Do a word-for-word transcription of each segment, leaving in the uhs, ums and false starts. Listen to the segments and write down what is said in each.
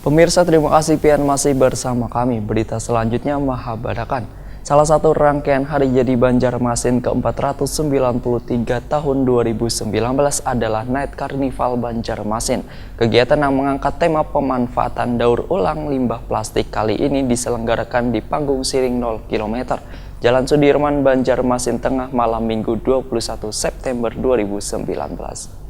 Pemirsa, terima kasih pian masih bersama kami. Berita selanjutnya mahabarakan. Salah satu rangkaian Hari Jadi Banjarmasin ke empat ratus sembilan puluh tiga tahun dua ribu sembilan belas adalah Night Carnival Banjarmasin. Kegiatan yang mengangkat tema pemanfaatan daur ulang limbah plastik kali ini diselenggarakan di Panggung Siring nol kilometer, Jalan Sudirman, Banjarmasin Tengah, malam Minggu dua puluh satu September dua ribu sembilan belas.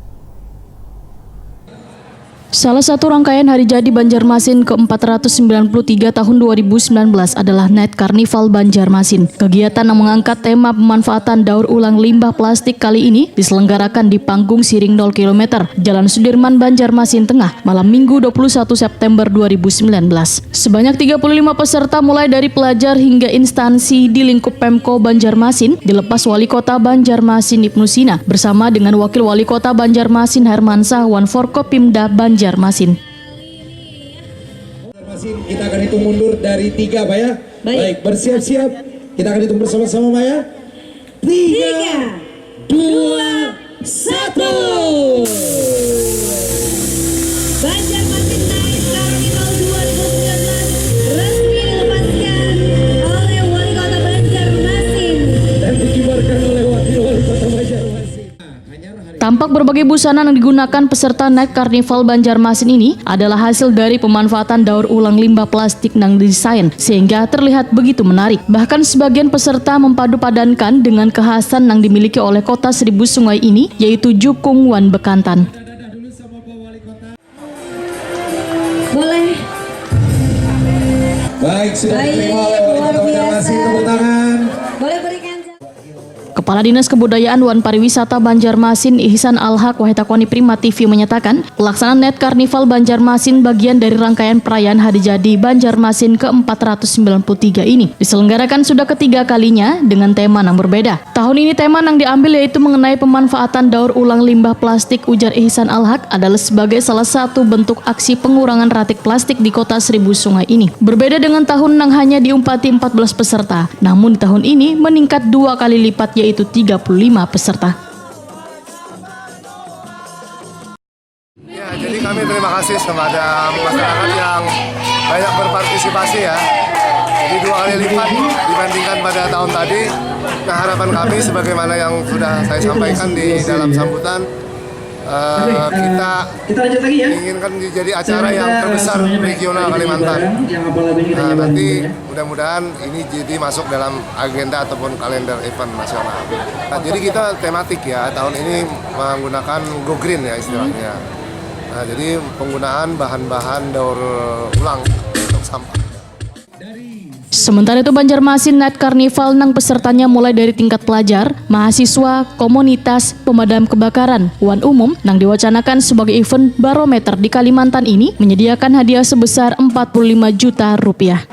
Salah satu rangkaian Hari Jadi Banjarmasin ke empat ratus sembilan puluh tiga tahun dua ribu sembilan belas adalah Night Carnival Banjarmasin. Kegiatan yang mengangkat tema pemanfaatan daur ulang limbah plastik kali ini diselenggarakan di Panggung Siring nol kilometer, Jalan Sudirman, Banjarmasin Tengah, malam Minggu dua puluh satu September dua ribu sembilan belas. Sebanyak tiga puluh lima peserta, mulai dari pelajar hingga instansi di lingkup Pemko Banjarmasin, dilepas Wali Kota Banjarmasin Ibnu Sina bersama dengan Wakil Wali Kota Banjarmasin Hermansah wan Forkopimda Banjarmasin. Kita akan hitung mundur dari tiga, Pak, ya. Baik. Baik, bersiap-siap. Kita akan hitung bersama-sama, Pak, ya. Tiga, dua, satu. Banjarmasin Night Carnival dua ribu sembilan belas resmi dilepaskan oleh Wali Kota Banjarmasin. Dan dikibarkan oleh Wakil Wali Kota Banjarmasin. Tampak berbagai busana yang digunakan peserta Night Carnival Banjarmasin ini adalah hasil dari pemanfaatan daur ulang limbah plastik nang didesain, sehingga terlihat begitu menarik. Bahkan sebagian peserta mempadu padankan dengan kekhasan yang dimiliki oleh Kota Seribu Sungai ini, yaitu jukung wan bekantan. Boleh. Baik, sudah diterima oleh Wali Kota Banjarmasin, tepuk tangan. Boleh berikan. Kepala Dinas Kebudayaan wan Pariwisata Banjarmasin, Ihsan Alhak, wahai takoni Prima T V, menyatakan, pelaksanaan Night Carnival Banjarmasin bagian dari rangkaian perayaan Hari Jadi Banjarmasin ke empat ratus sembilan puluh tiga ini diselenggarakan sudah ketiga kalinya dengan tema yang berbeda. Tahun ini tema yang diambil yaitu mengenai pemanfaatan daur ulang limbah plastik, ujar Ihsan Alhak, adalah sebagai salah satu bentuk aksi pengurangan ratik plastik di Kota Seribu Sungai ini. Berbeda dengan tahun yang hanya diumpati empat belas peserta, namun di tahun ini meningkat dua kali lipat, yaitu tiga puluh lima peserta. Ya, jadi kami terima kasih kepada masyarakat yang banyak berpartisipasi, ya. Jadi dua kali lipat dibandingkan pada tahun tadi. Nah, harapan kami sebagaimana yang sudah saya sampaikan di dalam sambutan, eh, kita Kita lanjut lagi ya. inginkan jadi acara Saya yang minta, eh, terbesar semuanya regional naik Kalimantan. bareng, yang apalagi kita Nah, nyaman nanti gitu ya. Mudah-mudahan ini jadi masuk dalam agenda ataupun kalender event nasional. Nah, jadi kita tematik, ya, tahun ini menggunakan go green, ya, istilahnya. Nah, jadi penggunaan bahan-bahan daur ulang untuk sampah. Sementara itu, Banjarmasin Night Carnival nang pesertanya mulai dari tingkat pelajar, mahasiswa, komunitas, pemadam kebakaran, wan umum, nang diwacanakan sebagai event barometer di Kalimantan ini, menyediakan hadiah sebesar empat puluh lima juta rupiah.